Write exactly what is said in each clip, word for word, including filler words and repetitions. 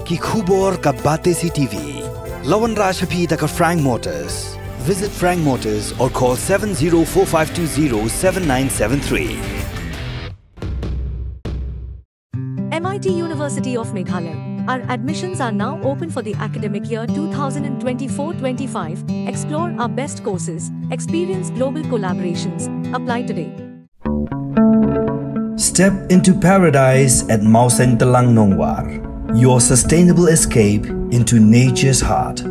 Ki khubor ka Batesi T V. La wanrah sha phi da ka Frank Motors. Visit Frank Motors or call seven zero four five two zero seven nine seven three. M I T University of Meghalaya. Our admissions are now open for the academic year two thousand twenty-four twenty-five. Explore our best courses, experience global collaborations. Apply today. Step into paradise at Mawsyntelang Nongwar. Your sustainable escape into nature's heart.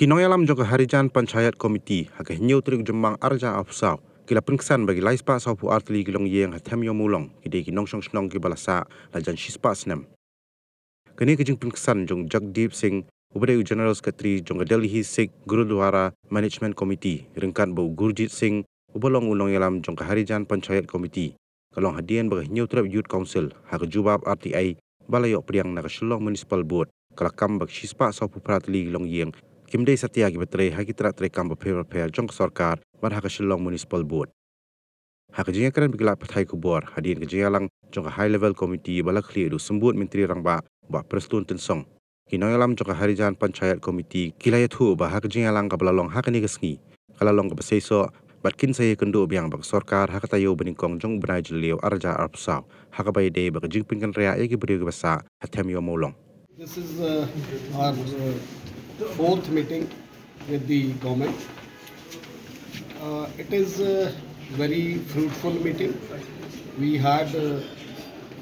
Ki nongïalam jong ka Harijan Panchayat Committee ha ka hynñiew tarik Jymmang arhajar arphew saw ki la pynksan ba ki lai spah sawphew ar tylli ki longïing ha Them Ïew Mawlong ki dei ki nongshong shnong kiba la sah la jan shispah snem. Kane ka jingpynksan jong u Jagdeep Singh, uba dei u General Secretary jong ka Delhi Sikh Gurudwara Management Committee, ryngkat bad u Gurjit Singh, uba long u nongïalam jong ka Harijan Panchayat Committee, ka long hadien ba ka Hynñiewtrep Youth Council, ha ka jubab R T I ba la ïoh pdiang na ka Shillong Municipal Board, ka la kam ba ka shispah sawphew phra tylli ki longïing kim dei satia kiba trei ha ki tnat treikam bapher bapher jong ka sorkar bad ha ka Shillong Municipal Board. Ha ka jingïakren bad ki lad pathai khubor hadien ka jingïalang jong ka High Level Committee ba la khlieh da u Symbud Myntri Rangbah, Bah Prestone Tynsong, ki nongïalam jong ka Harijan Panchayat Committee ki la ïathuh ba ha ka jingïalang kaba la long ha kane ka sngi, ka la long kaba seisoh bad kin sa ïakynduh biang bad ka sorkar ha ka taïew ba nyngkong jong u bnai Jylliew arhajar arphew saw, ha kaba ïadei bad ka jingpynkynriah ïa ki briew kiba sah ha Them Ïew Mawlong. This is uh, our uh, fourth meeting with the government. Uh, it is a very fruitful meeting. We had uh,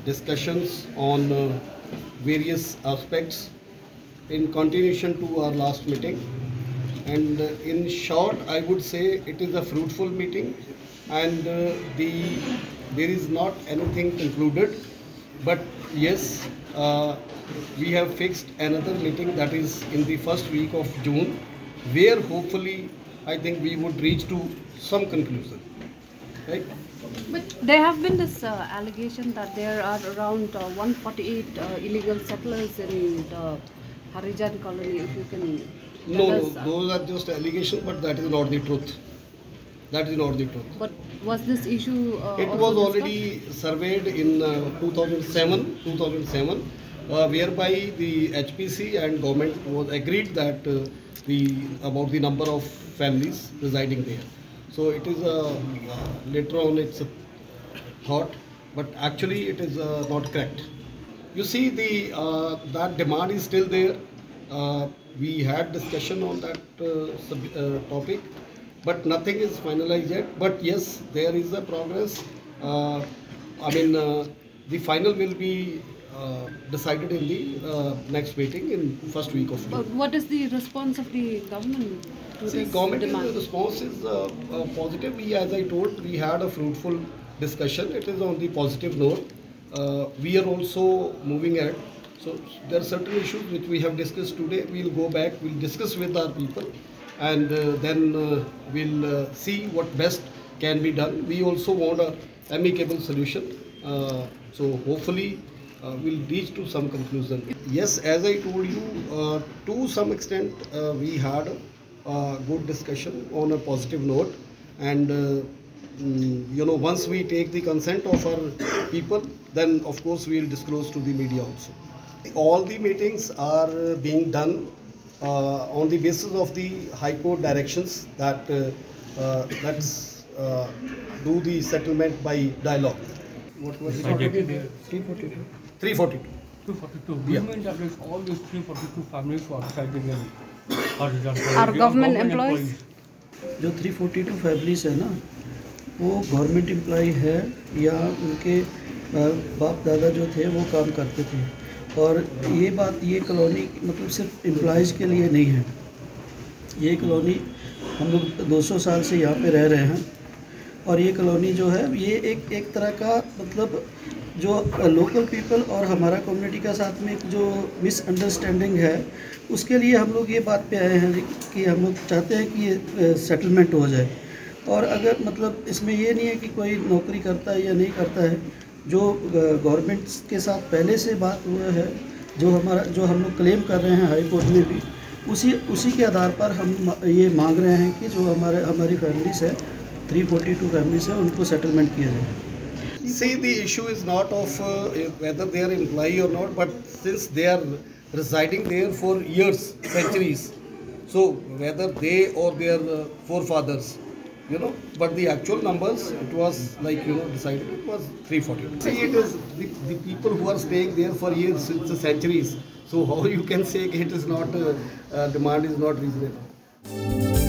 discussions on uh, various aspects in continuation to our last meeting. And uh, in short, I would say it is a fruitful meeting, and uh, the there is not anything concluded. But yes, uh, we have fixed another meeting that is in the first week of June, where hopefully I think we would reach to some conclusion. Right? But there have been this uh, allegation that there are around uh, one forty-eight uh, illegal settlers in the Harijan colony. If you can tell No, us, no, uh, those are just allegations, but that is not the truth. That is not the truth. But was this issue uh, It also was discussed? already surveyed in uh, two thousand seven, two thousand seven, uh, whereby the H P C and government was agreed that uh, the about the number of families residing there. So it is a uh, later on it's a thought, but actually it is uh, not correct. You see, the uh, that demand is still there. Uh, we had discussion on that uh, sub, uh, topic, but nothing is finalized yet. But yes, there is a progress. Uh, I mean, uh, the final will be uh, decided in the uh, next meeting in first week of June. But what is the response of the government to See, this government demand? Response is uh, uh, positive. We, as I told, we had a fruitful discussion. It is on the positive note. Uh, we are also moving ahead. So there are certain issues which we have discussed today. We'll go back, we'll discuss with our people, and uh, then uh, we'll uh, see what best can be done. We also want a amicable solution. Uh, so hopefully uh, we'll reach to some conclusion. Yes, as I told you, uh, to some extent uh, we had a good discussion on a positive note, and uh, mm, you know, once we take the consent of our people, then of course we'll disclose to the media also. All the meetings are being done uh, on the basis of the High Court directions that uh, uh, let's uh, do the settlement by dialogue. What was it? Three forty-two. Three forty-two. Two forty-two. Yeah. You mean that is all these three forty-two families who are residing in Harijan? Are government employees? जो थ्री फोर्टी टू फैमिलीज है ना, वो गवर्नमेंट एम्प्लॉई है या उनके अ, बाप दादा जो थे वो काम करते थे। और ये बात, ये कॉलोनी मतलब सिर्फ एम्प्लॉयज़ के लिए नहीं है। ये कॉलोनी हम लोग दो सौ साल से यहाँ पे रह रहे हैं और ये कॉलोनी जो है, ये एक एक तरह का मतलब जो लोकल पीपल और हमारा कम्युनिटी का साथ में एक जो मिसअंडरस्टैंडिंग है, उसके लिए हम लोग ये बात पे आए हैं कि हम लोग चाहते हैं कि ये सेटलमेंट हो जाए। और अगर मतलब इसमें ये नहीं है कि कोई नौकरी करता है या नहीं करता है, जो गवर्नमेंट के साथ पहले से बात हुआ है, जो हमारा, जो हम लोग क्लेम कर रहे हैं हाई कोर्ट में भी, उसी उसी के आधार पर हम ये मांग रहे हैं कि जो हमारे हमारी फैमिलीज है, थ्री फोर्टी टू फैमिलीज हैं, उनको सेटलमेंट किया जाए। See, the issue is not of uh, whether they are employee or not, but since they are residing there for years, centuries, so whether they or their uh, forefathers, you know, but the actual numbers, it was like, you know, decided it was three forty. See, it is the, the people who are staying there for years, it's centuries. So how you can say it is not, uh, uh, demand is not reasonable?